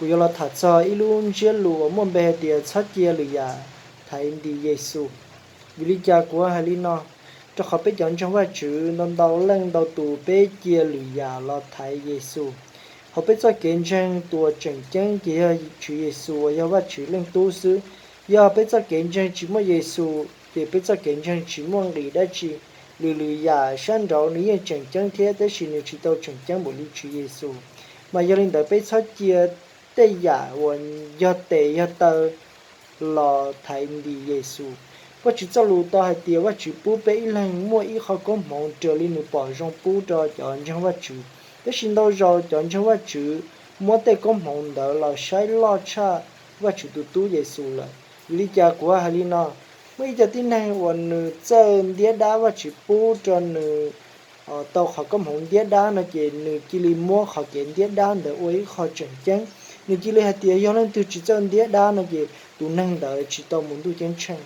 Kuv yuav los tham txog ib lub ntsiab lus uas muaj npe hais tias txhob cia lwm yam thaiv ntis Yexus. Vim li cas kuv hais li no? Rau qhov peb cov ntseeg Vajtswv ntau ntau leej ntau tus peb cia lwm yam los thaiv Yexus. Hauv peb txoj kev ntseeg tus uas tseem ceeb ces yog Tswv Yexus uas yog Vajtswv Leej Tub xwb. Yog peb txoj kev ntseeg tsis muaj Yexus ces peb txoj kev ntseeg tsis muaj nqis dab tsi. Lwm lwm yam sab nraud nws yeej tseem ceeb thiab tab sis nws tsis tau tseem ceeb npaum li Tswv Yexus. Mas yog li ntawd peb txhob cia tej yam uas yog tes yog taw los thaiv ntis Yexus. Vajtswv txoj lus tau hais tias Vajtswv pub peb ib leeg muaj ib qho koob hmoov raws li nws pom zoo pub rau cov ntseeg Vajtswv. Tab sis ntau zaus cov ntseeg Vajtswv muab tej koob hmoov ntawd los saib loj tshaj Vajtswv tus Tub Yexus lawm. Vim li cas kuv hais li no? Muaj ib co tib neeg uas nws txawj ntiab dab Vajtswv pub rau nws tau qhov koob hmoov ntiab dab no ces nws cia li muab qhov kev ntiab dab ntawd ua ib qho tseem ceeb. Nws cia li hais tias yog leej twg tsis txawj ntiab dab no ces tus neeg ntawd tsis tau mus ntuj ceeb tsheej.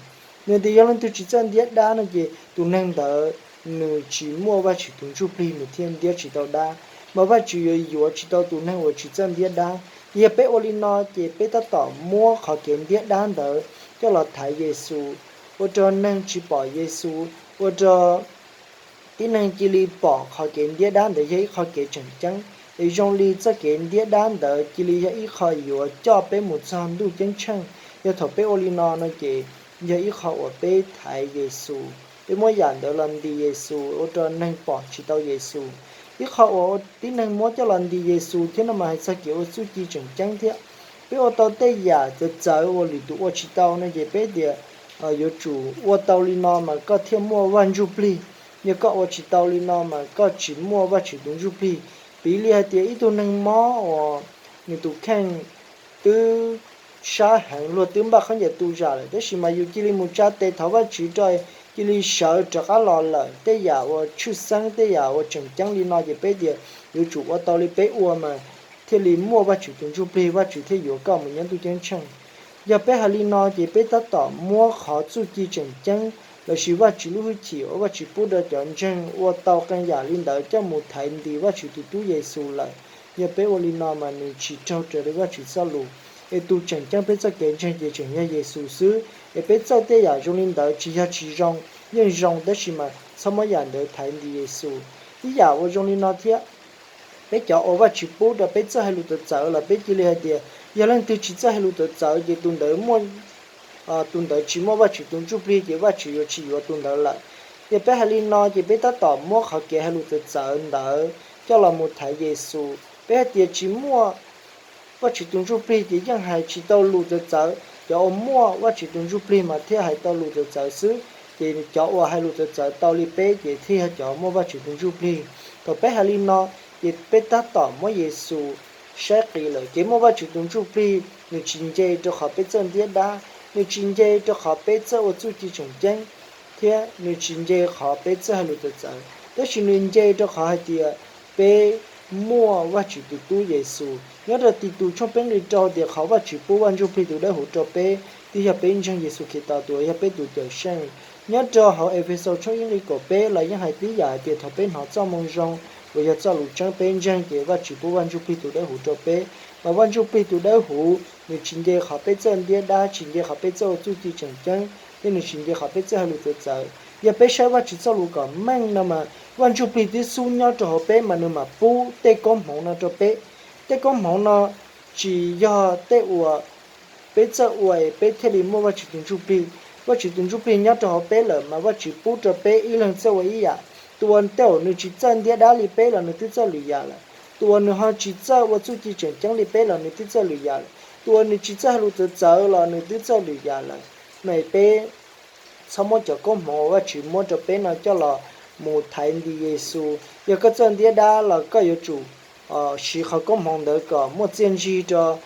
Nws tias yog leej twg tsis txawj ntiab dab no ces tus neeg ntawd nws tsis muaj Vajtswv tus Ntsujplig, nws thiaj ntiab tsis tau dab, mas Vajtswv yuav yuav tsis tau tus neeg uas tsis txawj ntiab dab. Yog peb ua li no ces peb tab tom muab qhov kev ntiab dab ntawd coj los thaiv Yexus, ua rau neeg tsis pom Yexus, ua rau tib neeg cia li pom qhov kev ntiab dab ntawd yog ib qho kev tseem ceeb, es zoo li txoj kev ntiab dab ntawd cia li yog ib qho yuav coj peb mus txog ntuj ceeb tsheej. Yog thaum peb ua li no no ces yog ib qho uas peb thaiv Yexus, peb muab yam ntawd los ntis Yexus ua rau neeg pom tsis tau Yexus. Ib qho uas tib neeg muab coj los ntis Yexus thiab no mas hais txog kev ua txuj ci tseem ceeb thiab. Peb ua tau tej yam txawv txawv uas lwm tus ua tsis tau no ces peb tias yuav tsum ua tau li no mas koj thiaj muaj Vaj Ntsujplig. Yog koj ua tsis tau li no mas koj tsis muaj Vajtswv tus Ntsujplig. Piv li hais tias ib tug neeg mob uas nws tus kheej twb sab heev luag twb npaj khaub ncaws tu zam lawm tab sis mas yus cia li mus tsa tes thov Vajtswv rau, cia li sawv rov qab los lawm. Tej yam uas tshwj xeeb, tej yam uas tseem ceeb li no ces peb tias yuav tsum ua tau li peb ua mas thiaj li muaj Vajtswv tus Ntsujplig, Vajtswv thiaj yuav koj mus nyob ntuj ceeb tsheej. Yog peb hais li no ces peb tab tom muab qhov txuj ci tseem ceeb lossis Vajtswv lub hwj chim uas Vajtswv pub rau cov ntseeg ua tau qee yam li ntawd coj mus thaiv ntis Vajtswv tus Tub Yexus lawm. Yog peb ua li no mas nws tsis raug raws li Vajtswv txoj lus. Es tus tseem ceeb peb txoj kev ntseeg ces tseem yog Yexus xwb. Es peb txawj tej yam zoo li ntawd tsis yog tsis zoo, yeej zoo tab sis mas txhob muab yam ntawd thaiv ntis Yexus. Ib yam uas zoo li no thiab, peb cov uas Vajtswv pub rau peb txawj hais lus txawv txawv los peb cia li hais tias yog leej twg tsis txawj hais lus txawv txawv ces tus ntawd muaj tus ntawd tsis muaj Vajtswv tus Ntsujplig ces Vajtswv yuav tsis yuav tus ntawd lawm. Yog peb hais li no ces peb tab tom muab qhov kev hais lus txawv txawv ntawd coj los mus thaiv Yexus. Peb hais tias tsis muaj Vajtswv tus Ntsujplig ces yeej hais tsis tau lus txawv txawv. Cov uas muaj Vajtswv tus Ntsujplig mas thiaj hais tau lus txawv txawv xwb. Ces cov uas hais lus txawv txawv tau li peb ces thiaj yog cov muaj Vajtswv tus Ntsujplig. Thaum peb hais li no ces peb tab tom muab Yexus saib qis lawm. Kev muaj Vajtswv tus Ntsujplig nws tsis nce rau qhov peb txawj ntiab dab, nws tsis nce rau qhov peb txawj ua txuj ci tseem ceeb, thiab nws tsis nce qhov peb txawj hais lus txawv txawv, tab sis nws nce rau qhov hais tias peb muaj Vajtswv tus Tub Yexus. Nyob rau Titus tshooj peb nqe rau tias qhov Vajtswv pub Vaj Ntsujplig tus dawb huv rau peb twb yog peb ntseeg Yexus Khetos tus uas yog peb tus Cawmseej. Nyob rau hauv Efexaus tshooj ib nqe kaum peb los yeej hais tib yam hais tias thaum peb hnov txoj moo zoo uas yog txoj lus tseeb peb ntseeg ces Vajtswv pub Vaj Ntsujplig tus dawb huv rau peb. Mas Vaj Ntsujplig tus dawb huv nws tsis nce qhov peb txawj ntiab dab, tsis nce qhov peb txawj ua txuj ci tseem ceeb, thiab nws tsis nce qhov peb txawj hais lus txawv txawv. Yog peb saib Vajtswv txoj lus kom meej no mas Vaj Ntsujplig twb xub nyob rau hauv peb mas nws mam pub tej koob hmoov no rau peb. Tej koob hmoov no tsis yog tej uas peb txawj ua es peb thiaj li muaj Vajtswv tus Ntsujplig. Vajtswv tus Ntsujplig nyob rau hauv peb lawm mas Vajtswv pub rau peb ib leeg txawj ua ib yam. Tus uas tej uas nws tsis txawj ntiab dab li peb los nws twb txawj lwm yam lawm. Tus uas nws ho tsis txawj ua txuj ci tseem ceeb li peb los nws twb txawj lwm yam lawm. Tus uas nws tsis txawj hais lus txawv txawv los nws twb txawj lwm yam lawm. Mas peb txhob muab cov koob hmoov uas Vajtswv muab rau peb no coj los mus thaiv ntis Yexus. Yog koj txawj ntiab dab los koj yuav tsum siv qhov koob hmoov ntawd kom muaj txiaj ntsig rau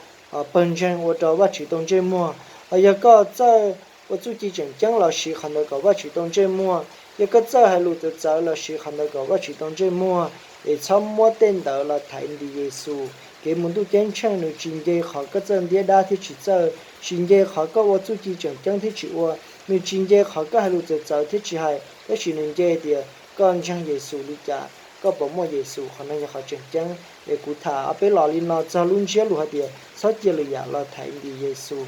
pawg ntseeg ua rau Vajtswv tau ntsej muag. Hos yog koj txawj ua txuj ci tseem ceeb los siv qhov ntawd kom Vajtswv tau ntsej muag. Yog koj txawj hais lus txawv txawv los siv qhov ntawd kom Vajtswv tau ntsej muag. Es txhob muab tej ntawd los thaiv ntis Yexus. Kev mus ntuj ceeb tsheej nws tsis nce qhov koj txawj ntiab dab thiab tsis txawj, tsis nce qhov koj ua txuj ci tseem ceeb thiab tsis ua, nws tsis nce qhov koj hais lus txawv txawv thiab tsis hais, tab sis nws nce tias koj ntseeg Yexus li cas. koj puas muaj Yexus, qhov no yog qhov tseem ceeb. Es kuv tham ob peb los li no txog lub ntsiab lus hais tias txhob cia lwm yam los thaiv ntis Yexus.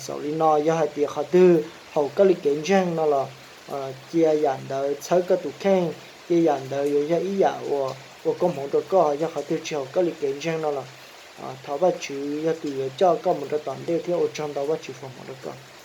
Xaus li no, yog hais tias qhov twg haum koj li kev ntseeg no los cia yam ntawd txhawb koj tus kheej, cia yam ntawd yuav yog ib yam uas ua koob hmoov rau koj. Yog qhov twg tsis haum koj li kev ntseeg no los thov Vajtswv yog tus yuav coj koj mus rau tom ntej thiab ua tsaug ntau, Vajtswv foom hmoov rau koj.